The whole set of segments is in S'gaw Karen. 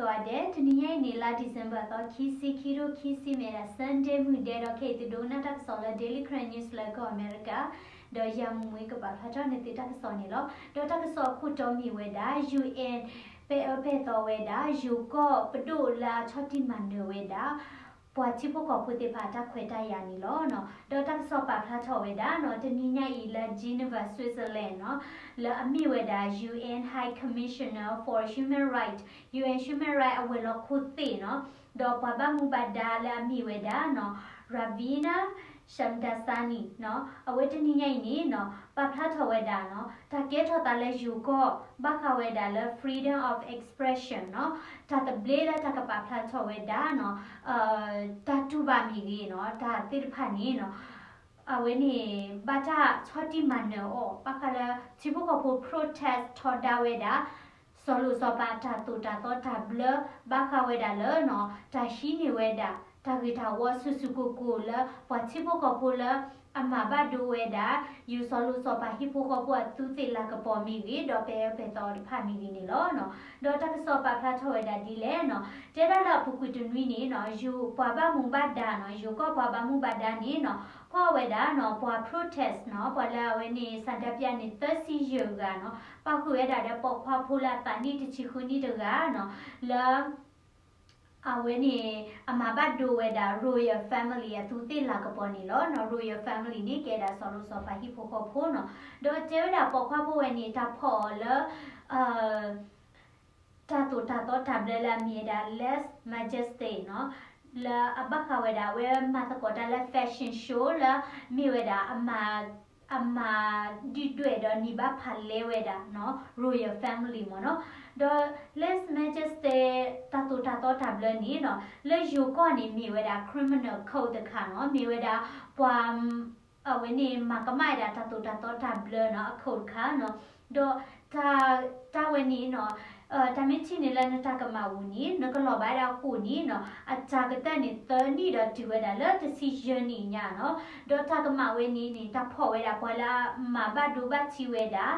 ဂီၤဒဲး တနံၤညါအံၤန့ၣ် လါ December သီ ခံဆံခံ ခံထိခံဆံ မ့ၢ်ဝဲဒၣ် Sunday မုၢ်ဒဲး ဒီးခဲအံၤသုဒိကနၣ်တၢ်ကစီၣ်လၢ Daily Karen News လၢကီၢ်အမဲရကၤ, ဒီးယၤမူဝ့ကပာ်ဖျါထီၣ်န့ၢ်သုတၢ်ကစီၣ်န့ၣ်လီၤ. ဒီးတၢ်ကစီၣ်အခိၣ်တီမ့ၢ်ဝဲဒၣ် ယူၣ်အဲၣ် ပဲာ်အၢပဲာ်သီဝဲဒၣ် ယိၤကီၢ်ပဒိၣ်လၢအဆီၣ်တံၢ်မၤနၢၤဝဲဒၣ် ပှၤထံဖိကီၢ်ဖိသ့ၣ်တဖၣ်အတၢ်ခွဲးတၢ်ယာ်န့ၣ်လီၤ. ဒီးတၢ်ကစီၣ်ပာ်ဖျါထီၣ်ဝဲဒၣ်နီၤ တနံၤညါအံၤလၢ Geneva Switzerland နီၤ လၢအမ့ၢ်ဝဲဒၣ် ယူၣ်အဲၣ် High Commissioner for Human Rights, ယူၣ်အဲၣ် Human Rights အဝဲၤလီၢ်ခိၣ်သ့ၣ်နီၤ ဒီးပှၤဘၣ်မူဘၣ်ဒါလၢအမ့ၢ်ဝဲဒၣ်နီၤ Ravina Shamdasani နီၤ အဝဲတနံၤညါအံၤန့ၣ်နီၤ ပာ်ဖျါထီၣ်ဝဲဒၣ်နီၤ တၢ်ကဲထီၣ်သးလၢယိၤကီၢ် ဘၣ်ဃးဝဲဒၣ်လၢ freedom of expression နီၤ တၢ်သဘျ့လၢတၢ်ကပာ်ဖျါထီၣ်ဝဲဒၣ်နီၤ တၢ်တူၢ်ဘၣ်မ့ၢ်ဂ့ၤနီၤ တၢ်သ့ၣ်တဖၣ်န့ၣ်နီၤ အဝဲန့ၣ် ဘၣ်တၢ်ဆီၣ်တံၢ်မၤနၢၤအီၤ ဘၣ်ဃးလၢ ထံဖိကီၢ်ဖိ protest ထီဒါဝဲဒၣ် စီၤလိၤစီၤပၤတၢ်သိၣ်တၢ်သီတၢ်ဘျၢ ဘၣ်ဃးဝဲဒၣ်လၢနီၤ တၢ်ဟံးန့ၢ်ဝဲဒၣ် တၢ်ဂ့ၢ်တၢ်ဝီဆူၣ်ဆူၣ်ကိၢ်ကိၢ်လၢ ပှၤထံဖိကီၢ်ဖိလၢ အမၤဘၣ်ဒိဝဲဒၣ် ယူၢ်စီၤလိၤစီၤပၤဟံၣ်ဖိဃီဖိအသူးသ့ၣ်လၤကပီၤမ့ၢ်ဂ့ၤ ဒီးပဲာ်အၢပဲာ်သီတဖၣ်မ့ၢ်ဂ့ၤန့ၣ်လီၤ. ဒီးတၢ်ကစီၣ်ပာ်ဖျါထီၣ်ဝဲဒၣ်ဒ်လဲၣ်နီၤ တဲဒၣ်လၢအပူၤကွံာ်တနွံန့ၣ်နီၤ ယိၤပှၤဘၣ်မူဘၣ်ဒါနီၤ ယိၤကီၢ်ပှၤဘၣ်မူဘၣ်ဒါန့ၣ်နီၤ ဖီၣ်ဝဲဒၣ်နီၤ ပှၤ protest နီၤ ပှၤလၢအဝဲန့ၣ် ဆန္ဒပြန့ၣ် သၢဆံယဲၢ်ဂၤနီၤ ပာ်ဃုာ်ဝဲဒၣ်ဒီးပိာ်ခွါဖိလၢအသးနံၣ်တဆံဃုနံၣ်တဂၤနီၤ လၢ အဝဲန့ၣ် အမၤဘၣ်ဒိဝဲဒၣ် royal family အသူးသ့ၣ်လၤကပီၤန့ၣ်လီၤ. royal family န့ၣ် ကဲဒၣ်စီၤလိၤစီၤပၤဟံၣ်ဖိဃီဖိနီၤ ဒီးတဲဝဲဒၣ်ပိာ်ခွါဖိဝဲန့ၣ် တၢ်ဖီၣ်အီၤလၢ တၢ်သိၣ်တၢ်သီတၢ်ဘျၢလၢအမ့ၢ်ဝဲဒၣ် lèse-majesté နီၤ လၢအဘၣ်ဃးဝဲဒၣ် အဝဲမၤသကိးတၢ်လၢ fashion show လၢမ့ၢ်ဝဲဒၣ် အမၤဒုၣ်ဒွဲၣ်ဒီးနံၤဘၣ်ဖးလဲဝဲဒၣ်နီၤ royal family မ့ၢ်နီၤ ဒီး lèse-majesté တၢ်သိၣ်တၢ်သီတၢ်ဘျၢန့ၣ်နီၤ လၢယိၤကီၢ်န့ၣ် မ့ၢ်ဝဲဒၣ် criminal code တခါနီၤ မ့ၢ်ဝဲဒၣ် ပှၤ အဝဲန့ၣ် မၤကမၣ်ဝဲဒၣ်တၢ်သိၣ်တၢ်သီတၢ်ဘျၢနီၤ အ code တခါနီၤ ဒီး တၢ်ဝဲန့ၣ်နီၤ တၢ်မ့ၢ်ထံၣ်န့ၣ်လၢနတၢ်ကမၣ်အပူၤန့ၣ် နကလီၤဘၣ်ဝဲဒၣ်အဃိန့ၣ်နီၤ အတၢ်ကတၢၢ်န့ၣ် သၢနံၣ်ဒီးတုၤဝဲဒၣ်လၢတဆံယဲၢ်နံၣ်ညါနီၤ ဒီးတၢ်ကမၣ်ဝဲန့ၣ်န့ၣ် တၢ်ဖီၣ်ဝဲဒၣ်ပှၤလၢအမၤဘၣ်ဒိဘၣ်ထံးဝဲဒၣ်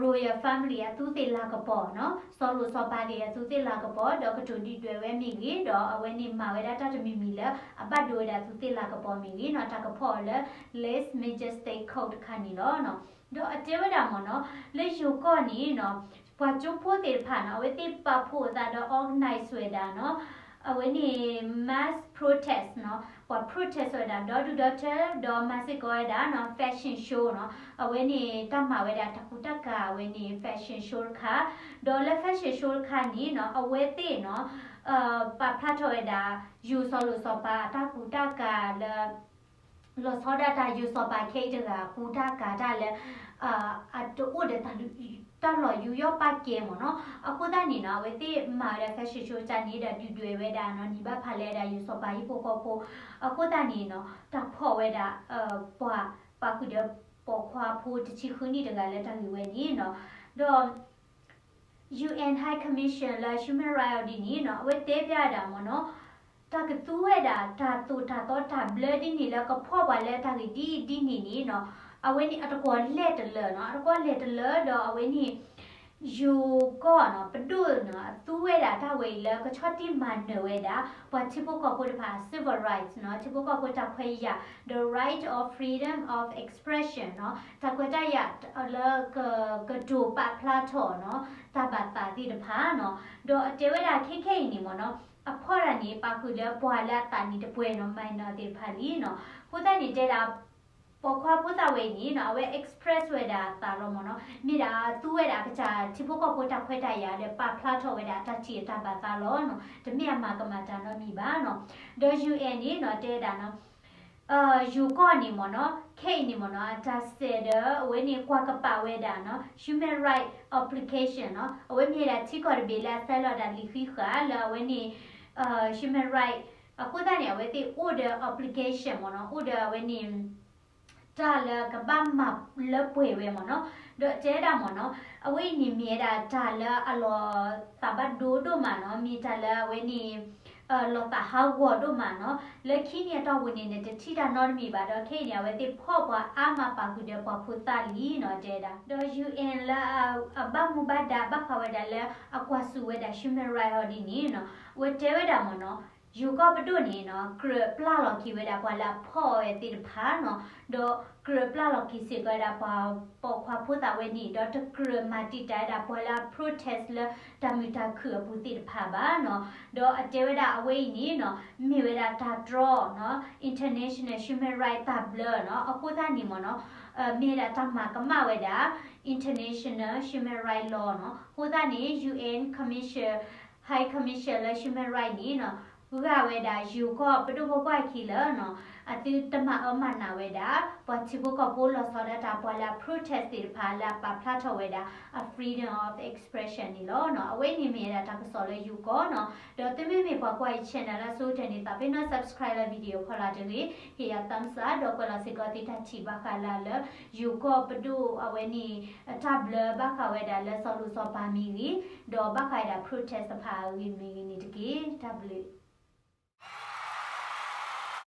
royal family အသူးသ့ၣ်လၤကပီၤနီၤ စီၤလိၤစီၤပၤသ့ၣ်အသူးသ့ၣ်လၤကပီၤ ဒီးကတိၤဒုၣ်ဒွဲၣ်ဝဲမ့ၢ်ဂ့ၤ ဒီးအဝဲန့ၣ်မၤဝဲဒၣ်တၢ်တမံၤမံၤလၢအဘၣ်ဒိဝဲဒၣ်သူးသ့ၣ်လၤကပီၤမ့ၢ်ဂ့ၤနီၤ တၢ်ကဖီၣ်အီၤလၢ lèse-majesté code တခါန့ၣ်လီၤ. ဒီးအတဲဝဲဒၣ်မ့ၢ်နီၤ လၢယိၤကီၢ်န့ၣ်နီၤ ပှၤကၠိဖိသ့ၣ်တဖၣ်နီၤ အဝဲသ့ၣ်ပာ်ဖှိၣ်အသးဒီး organize ဝဲဒၣ်နီၤ အဝဲန့ၣ် mass protest နီၤ ပှၤ protest ဝဲဒၣ် ဒီဒူၣ်ဒီထၢ ဒီးမၤစ့ၢ်ကီးဝဲဒၣ်နီၤ fashion show နီၤ အဝဲန့ၣ် တၢ်မၤဝဲဒၣ်တၢ်ကူတၢ်ကၤ အဝဲန့ၣ် fashion show တခါ ဒီးလၢ fashion show တခါန့ၣ်နီၤ အဝဲသ့ၣ်နီၤ ပာ်ဖျါထီၣ်ဝဲဒၣ် ယိၤစီၤလိၤစီၤပၤအတၢ်ကူတၢ်ကၤလၢ လီၤဆီဒၣ်တၢ်ယိၤစီၤပၤခဲအံၤတဂၤ ကူတၢ်ကၤတၢ်လၢ အတအိၣ်ဒီး တၢ်လီၤယူးယီၣ်ပာ်ကဲမ့ၢ်နီၤ အဃိသတးန့ၣ်နီၤ အဝဲသ့ၣ်မၤဝဲဒၣ် fashion show တၢ်န့ၣ်ဒီးဒုၣ်ဒွဲၣ်ဝဲဒၣ်နီၤ နံၤဘၣ်ဖးလဲဝဲဒၣ်ယိၤစီၤပၤဟံၣ်ဖိဃီဖိ အဃိသတးန့ၣ်နီၤ တၢ်ဖီၣ်ဝဲဒၣ် ပှၤပာ်ဃုာ်ဒီးပိာ်ခွါဖိတဆံဃုနံၣ်တဂၤလၢတၢ်ဂ့ၢ်ဝဲန့ၣ်နီၤ ဒီး UN High Commission လၢ Human Rights အီၤဒ်န့ၣ်နီၤ အဝဲတဲဖျါဝဲဒၣ်မ့ၢ်နီၤ တၢ်ကသူဝဲဒၣ် တၢ်သိၣ်တၢ်သီတၢ်ဘျၢဒ်န့ၣ်လၢကဖီၣ်ပှၤလၢတၢ်ဂ့ၢ်ဒ်အံၤဒ်န့ၣ်န့ၣ်နီၤ အဝဲန့ၣ်အတကွီၢ်လဲၢ်တလၢနီၤ အတကွီၢ်လဲၢ်တလၢဒီးအဝဲန့ၣ် ယိၤကီၢ်နီၤ ပဒိၣ်နီၤ အသူဝဲဒၣ်တၢ်ဝဲအံၤလၢကဆီၣ်တံၢ်မၤနၢၤဝဲဒၣ် ပှၤထံဖိကီၢ်ဖိတဖၣ် civil rights နီၤ ထံဖိကီၢ်ဖိတၢ်ခွဲးယာ် the right of freedom of expression နီၤ တၢ်ခွဲးတၢ်ယာ်လၢက ကတိၤပာ်ဖျါထီၣ်နီၤ တၢ်ဘၣ်သးသ့ၣ်တဖၣ်နီၤ ဒီးအတဲဝဲဒၣ်ခဲခဲအံၤန့ၣ်မ့ၢ်နီၤ အဖီၣ်တၢ်န့ၣ် ပာ်ဃုာ်လၢပှၤလၢအသးနံၣ်တပှဲၤနီၤ minor သ့ၣ်တဖၣ်လံနီၤ အဃိသတးန့ၣ်တဲဒၣ် ပိာ်ခွါဖိသၣ်ဝဲအံၤန့ၣ်နီၤ အဝဲ express ဝဲဒၣ်အသးလီၤမ့ၢ်နီၤ မ့ၢ်ဒၣ်သူဝဲဒၣ်အကစၢ်ထံဖိကီၢ်ဖိတၢ်ခွဲးတၢ်ယာ်ဒီးပာ်ဖျါထီၣ်ဝဲဒၣ်အတၢ်ထံၣ်အတၢ်ဘၣ်သးလီၤနီၤ တမ့ၢ်အမၤကမၣ်တၢ်နီတမံၤဘၣ်နီၤ ဒီး UN န့ၣ်နီၤ တဲဒၣ်နီၤ ယိၤကီၢ်န့ၣ်မ့ၢ်နီၤ ခဲအံၤန့ၣ်မ့ၢ်နီၤ အတၢ်စဲးဒီးအဝဲန့ၣ်ကွၢ်ကပာ်ဝဲဒၣ်နီၤ human right obligation နီၤ အဝဲမ့ၢ်ဒၣ်ထံကီၢ်တဘ့ၣ်လၢအဆဲးလီၤဒၣ်လံာ်ဃံးဃာ်လၢအဝဲန့ၣ် human right အဃိသတးန့ၣ် အဝဲသ့ၣ်အိၣ်ဒီး obligation မ့ၢ်နီၤ အိၣ်ဒီးအဝဲန့ၣ် တၢ်လၢကဘၣ်မၤလၢပှဲၤဝဲမ့ၢ်နီၤ ဒီးတဲဒၣ်မ့ၢ်နီၤ အဝဲအံၤန့ၣ်မ့ၢ်ဝဲဒၣ်တၢ်လၢအလီၤသးဘၣ်ဒိဒိၣ်မးနီၤ မ့ၢ်တၢ်လၢအဝဲန့ၣ် လီၤသးဟးဂီၤဒိၣ်မးနီၤ. လၢခံန့ၣ်အတီၢ်ပူၤန့ၣ် နတထံၣ်တၢ်နီတမံၤဘၣ်ဒီး ခဲအံၤန့ၣ် အဝဲသ့ၣ်ဖီၣ်ပှၤအါမးပာ်ဃုာ်ဒီးပှၤဖိသၣ်လံနီၤ တဲဒၣ်. ဒီး ယူဢၣ်လၢ အဘၣ်မူဘၣ်ဒါဘၣ်ဃးဝဲဒၣ်လၢအကွၢ်ဆူၣ်ဝဲဒၣ် human right အီၤဒ်န့ၣ်နီၤ အဝဲတဲဝဲဒၣ်မ့ၢ်နီၤ ယိၤကီၢ်ပဒိၣ်န့ၣ်နီၤ ကြၢးပျၢ်လီၤက့ၤဝဲဒၣ်ပှၤလၢအဖီၣ်အဝဲသ့ၣ်တဖၣ်နီၤ ဒီးကြၢးပျၢ်လီၤက့ၤစ့ၢ်ကီးဝဲဒၣ်ပှၤပိာ်ခွါဖိသၣ်ဝဲန့ၣ် ဒီးတကြၢးမၤတံာ်တာ်ဝဲဒၣ်ပှၤလၢအ protest လၢတၢ်မုာ်တၢ်ခုၣ်အပူၤသ့ၣ်တဖၣ်ဘၣ်နီၤ. ဒီးအတဲဝဲဒၣ်အဝဲအံၤန့ၣ်နီၤ မ့ၢ်ဝဲဒၣ်တၢ်တြီနီၤ international human right တၢ်ဘျၢနီၤ အဃိသတးန့ၣ်မ့ၢ်နီၤ မ့ၢ်ဝဲဒၣ်တၢ်မၤကမၣ်ဝဲဒၣ် international human right law နီၤ. အဃိသတးန့ၣ် ယူဢၣ် commission high commission လၢ human right န့ၣ်နီၤ ဂာ်ဝဲဒၣ်ယိၤကီၢ်ပဒိၣ်ပပှၢ်ခံလၢနီၤ အသုတမၤအၢမၤနးဝဲဒၣ် ပှၤထံဖိကီၢ်ဖိလီၤဆီဒၣ်တၢ် ပှၤလၢအ protest သ့ၣ်တဖၣ်လၢအပာ်ဖျါထီၣ်ဝဲဒၣ် အ freedom of expression န့ၣ်လီၤ. အဝဲန့ၣ်မ့ၢ်ဝဲဒၣ်တၢ်ကစီၣ်လၢယိၤကီၢ်နီၤ. ဒီးသုမ့မ့ၢ်ပှၤကွၢ်ယ channel လၢအဆိကတၢၢ်န့ၣ် သးပ့ၤနီၣ် subscribe လၢ video ဖီလာ်တဂ့ၤ ဟ့ၣ်ယၤ thumbs up ဒီးကွဲးလီၤစ့ၢ်ကီးသုတၢ်ထံၣ်ဘၣ်ဃးလၢ ယိၤကီၢ်ပဒိၣ်အဝဲန့ၣ် အတၢ်ဘျၢဘၣ်ဃးဝဲဒၣ်လၢစီၤလိၣ်စီၤပၤမ့ၢ်ဂ့ၤ ဒီးဘၣ်ဃးဝဲဒၣ် protest တဖၣ်အဂ့ၢ်မ့ၢ်ဂ့ၤန့ၣ်တက့ၢ်. တၢ်ဘျုး